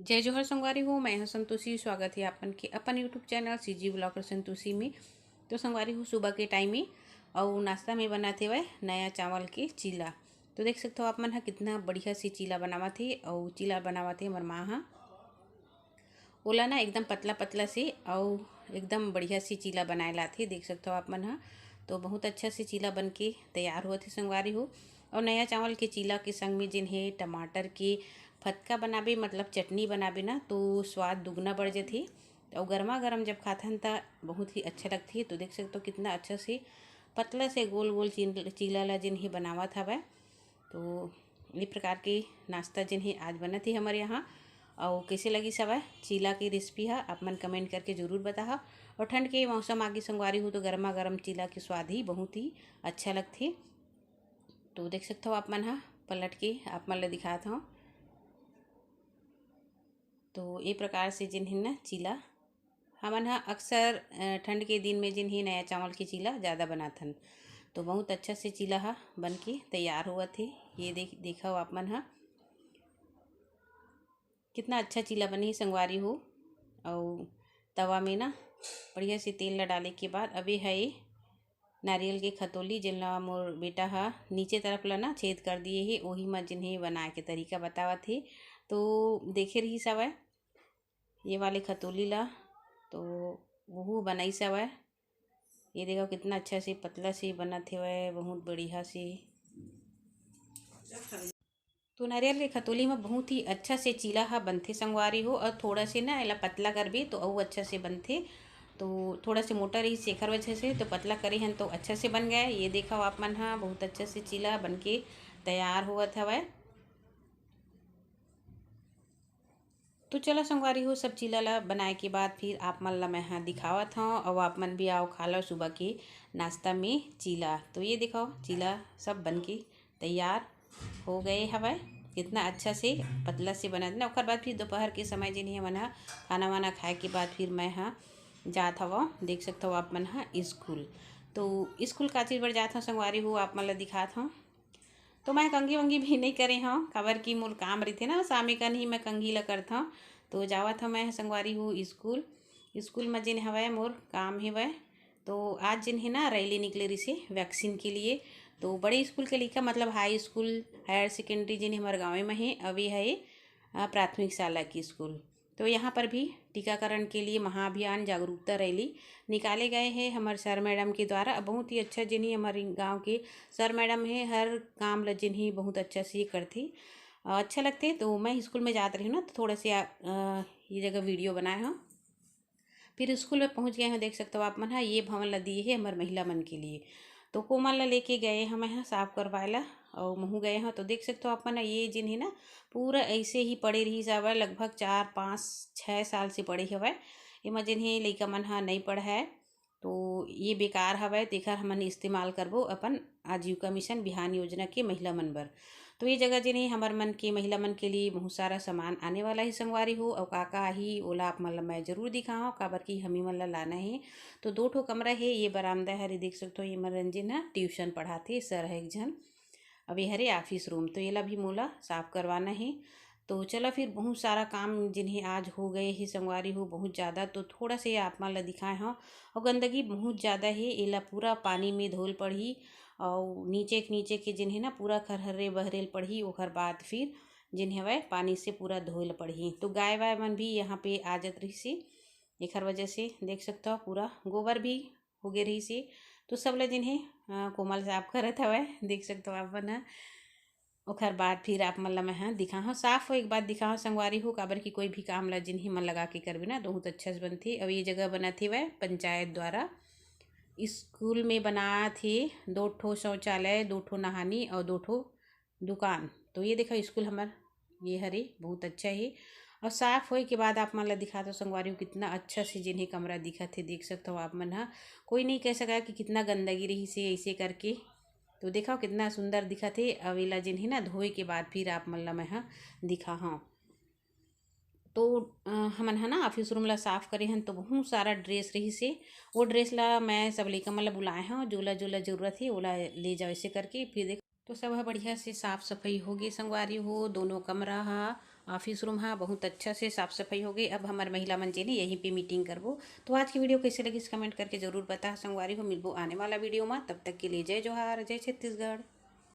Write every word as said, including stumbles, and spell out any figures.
जय जोहार संगवारी हो, मैं हूं संतोषी। स्वागत है आपन के अपन YouTube channel CG blogger Santoshi में। तो संगवारी हो, सुबह के टाइम में अउ नाश्ता में बनात हेवय नया चावल के चीला। तो देख सकत हो आप मन ह कितना बढ़िया से चीला बनावत हे, अउ चीला बनावत हे हमर माँ ह। ओला ना एकदम पतला पतला से अउ एकदम बढ़िया से चीला बनाए लाथे। देख सकत हो आप मन ह, तो बहुत अच्छा से चीला बन के तैयार होत हे संगवारी हो। अउ नया चावल के चीला के संग में जिन हे टमाटर के फतका बनाबे, मतलब चटनी बनाबे ना, तो स्वाद दुगना बढ़ जथे। अउ गरमा गरम जब खाथन त बहुत ही अच्छा लगथे। तो देख सकत हो कितना अच्छा से पतला से गोल गोल चील-, चीला ला जिन हे बनावत हवय। तो ये प्रकार के नाश्ता जिन हे आज बनत हे हमर यहाँ। अउ कैसे लगिस हवय चीला के रेसिपी ह, आप मन कमेंट करके जरूर बताहा। अउ ठंड के मौसम आगे संगवारी हो, तो गरमा गरम चीला के स्वाद ही बहुत ही अच्छा लगथे। तो देख सकत हो आप मन ह, पलट के आप मन ल दिखात हव। तो ये प्रकार से जिन हे ना चीला, हमन ह अक्सर, अ, ठंड के दिन में जिन हे नया चावल के चीला ज़्यादा बनाथन। तो बहुत अच्छा से चीला ह बन के तैयार होवत हे। ये देख, देखव आप मन ह, कितना अच्छा चीला बने हे संगवारी हो। अउ तवा में ना बढ़िया से तेल ला डाले के बाद अभी है ये नारियल के खतोली, जेन ला मोर बेटा ह नीचे तरफ ला ना छेद कर दिए हे, ओही म जिन हे बनाए के तरीका बतावत हे। तो देखे रहिस हवय ये वाले खतोली ला, तो वहू बनाइस हवय। ये देखो कितना अच्छा से पतला से बनत हेवय, बहुत बढ़िया से। तो नारियल के खतोली में बहुत ही अच्छा से चीला ह बनथे संगवारी हो, और थोड़ा से ना एला पतला करबे तो अउ अच्छा से बनथे। तो थोड़ा से मोटा रही, सेखर वजह से तो पतला करे हन तो अच्छा से बन गए। ये देखो आप मन ह, बहुत अच्छा से चीला बन के तैयार होवत हवय। तो चलो संगवारी हो, सब चीला ला बनाए के बाद फिर आप मन ला मैं ह दिखावत हव, अउ आप मन भी आओ खा लो सुबह के नाश्ता में चीला। तो ये देखो चीला सब बन के तैयार हो गए हवय। कितना अच्छा से पतला से बनत ना। ओकर बाद फिर दोपहर के समय जिन हे हमन ह खाना वाना खाए के बाद फिर मैं ह जात हव, देख सकत हव आप मन ह स्कूल। तो स्कूल का चीज बर जात हव संगवारी हो, आप मन ला दिखात हव। तो मैं कंघी वंघी भी नहीं करे हव, काबर कि मोर काम रहिथे ना, शामे कन ही मैं कंघी ला करथव। तो जावत हव मैं संगवारी हो स्कूल। स्कूल में जिन हवय मोर काम हेवय। तो आज जिन हे ना रैली निकले रहिसे वैक्सीन के लिए। तो बड़े स्कूल के लइका, मतलब हाई स्कूल, हायर सेकेंडरी जिन हमर गाँव में हे, अभी है, अ, प्राथमिक शाला की स्कूल। तो यहाँ पर भी टीकाकरण के लिए महाअभियान जागरूकता रैली निकाले गए हे हमर सर मैडम के द्वारा। बहुत ही अच्छा जिन ही हमर गाँव के सर मैडम हे, हर काम ल जिन ही बहुत अच्छा से करथे, अ, अच्छा लगथे। तो मैं स्कूल में जात रही हूँ ना, तो थोड़ा से, अ, ये जगह वीडियो बनाए हूँ। फिर स्कूल में पहुँच गए हैं, देख सकते हो आप मन ह, ये भवन ला दिए हे हमर महिला मन के लिए। तो कोमल ला लेके गए हम यहाँ साफ करवाए ला, और महू गए हैं। तो देख सकते हो आप मन ह, ये जिन हे ना पूरा ऐसे ही पड़े रहिस हवय, लगभग चार, पाँच, छः साल से पड़े हवय। एमा जिन हे लइका मन ह नहीं पढ़ाए, तो ये बेकार हवय, तेखर हमन इस्तेमाल करबो अपन आजीविका मिशन बिहान योजना के महिला मन बर। तो ये जगह जिन हे हमर मन के महिला मन के लिए बहुत सारा सामान आने वाला हे संगवारी हो, अउ का का आही ओला आप मन ला मैं जरूर दिखाहूँ, काबर कि हमी मन ला लाना हे। तो दो ठो कमरा हे, ये बरामदा हरे, देख सकते हो ये मनोरंजन ह ट्यूशन पढ़ाथे, सर ह एक झन। अब ये हरे ऑफिस रूम, तो येला भी मोला साफ करवाना हे। तो चला फिर बहुत सारा काम जिन हे आज हो गए हे संगवारी हो, बहुत ज़्यादा। तो थोड़ा से आप मन ला दिखाए हव, और गंदगी बहुत ज़्यादा हे, एला पूरा पानी में धोल पड़ही, और नीचे के, नीचे के जिन हे ना पूरा खरहरे बहरेल पड़ही, ओकर बाद फिर जिन हवय पानी से पूरा धोल पड़ही। तो गाय वाय मन भी यहाँ पे आ जात रहिसे, एखर वजह से देख सकते हो पूरा गोबर भी हो गे रहिसे। तो सब ल जिन हे, अ, कोमल साफ करत हवय, देख सकते हो आप मन ह। ओखर बाद फिर आप मन ला मैं ह दिखाहूँ, साफ होए के बाद दिखाहूँ संगवारी हो, काबर कि कोई भी काम ला जिन ही मन लगा के करबे ना, तो बहुत अच्छा से बनथे। अउ ये जगह बनत हेवय पंचायत द्वारा, स्कूल में बनात हे दो ठो शौचालय, दो ठो नहानी और दो ठो दुकान। तो ये देखो स्कूल हमर ये हरे, बहुत अच्छा हे। और साफ होए के बाद आप मन ला दिखात हो संगवारी हो, कितना अच्छा से जिन हे कमरा दिखत हे, देख सकत हो आप मन ह। कोई नहीं कह सका कि कितना गंदगी रहिसे ऐसे करके। तो देखो कितना सुंदर दिखत हे। अब एला जिन हे ना धोए के बाद फिर आप मन ला मैं ह दिखाहूँ। तो, अ, हमन ह ना ऑफिस रूम ला साफ करे हन, तो बहुत सारा ड्रेस रहिसे। वो ड्रेस ला मैं सब लइका मन ला बुलाए हव, जोला जोला जरूरत हे ओला ले जाओ, ऐसे करके। फिर देख, तो सब ह बढ़िया से साफ सफाई हो गे संगवारी हो, दोनों कमरा ह। ऑफिस रूम हा बहुत अच्छा से साफ सफाई हो गई। अब हमर महिला मन जेने यहीं पे मीटिंग करबो। तो आज की वीडियो कैसे लगिस, कमेंट करके जरूर बता संगवारी हो। मिलबो आने वाला वीडियो मा, तब तक के लिए जय जोहार, जय छत्तीसगढ़।